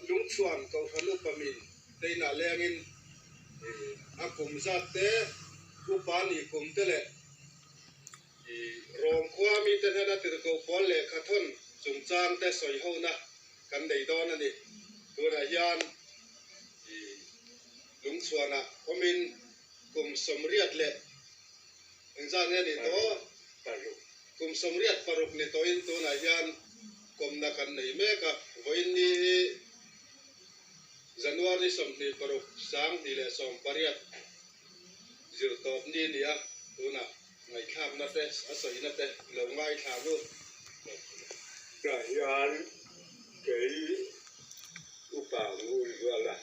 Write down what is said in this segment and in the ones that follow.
Lungchhuan Kohhran upa mi te inah lengin a kum zat te, upa ni kum te leh Rom khua mite hnena tirhkoh pawl lehkha thawn chungchang te sawi hona kan nei dawn a ni. Tunah hian Lungchhuanah awmin kum 80 leh engzat nge ni tawh? Kum 86 ni tawhin tunah hian kawmna kan nei mek a. Vawiin ni hi January 26, 2018 zirtawp ni a ni a, tunah ngaihthlakna te a sawina te lo ngaithla lut. Tah hian kei upa ngur zual a,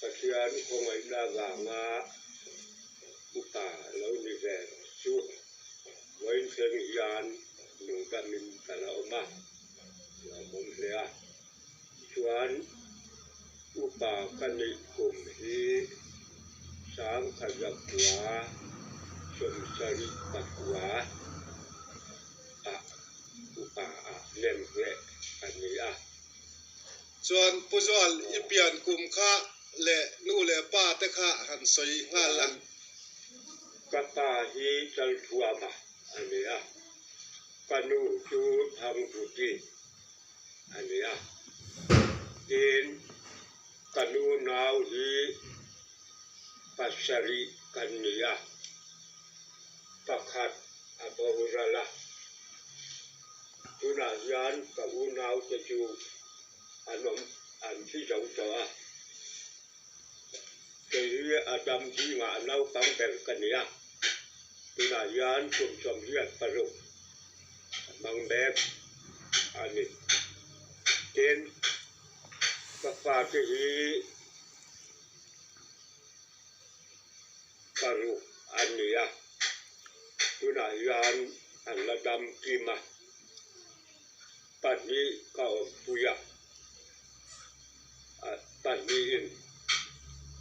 Pathian khawngaihna avanga upa lo ni ve chu vawiin thleng hian nungdamin ka la awm a, lawmawm hle a. Chuan upa ka neih kum hi 1979 ah upa ah nem hleh a ni a. Chuan Pu Zual, i pian kum kha leh nu leh pa te kha han sawi nghal la. Ka pa hi Chalthuama a ni a, ka nu chu Thangvuti a ni a. Tin, ka nu nau hi pasarih kan ni a, pakhat a boral a. Tunah hian ka unaute chu an awm an thi zo tawh a. Kei hi a dam zingah naupang ber ka ni a, tunah hian kum 86 a hmang mek a ni. Tin, ka fate hi paruk an ni a, tunah hian an la dam kim a, pahnih ka awmpui a, pahnihin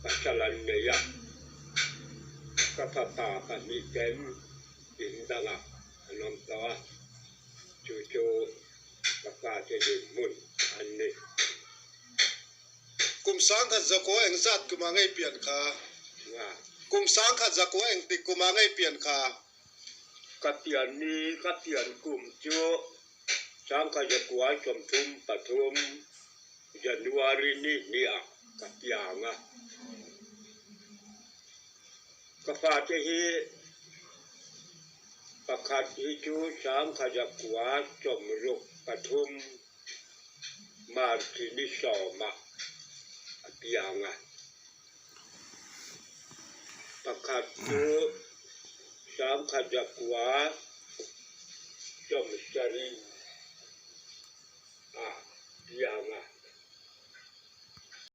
pasal an nei a, ka fapa pahnih ten in dangah an awm tawh a, chu chu ka fate dinhmun an ni. Kum 1900 engzat kuma ngei pian kha? Kum 1900 engtik kuma ngei pian kha? Ka pian ni, ka pian kum chu 1933 January ni hnih ah ka piang a. Ka fate hi pakhat hi chu 1963 March ni 10 ah a piang a. Pakhat chu 1977.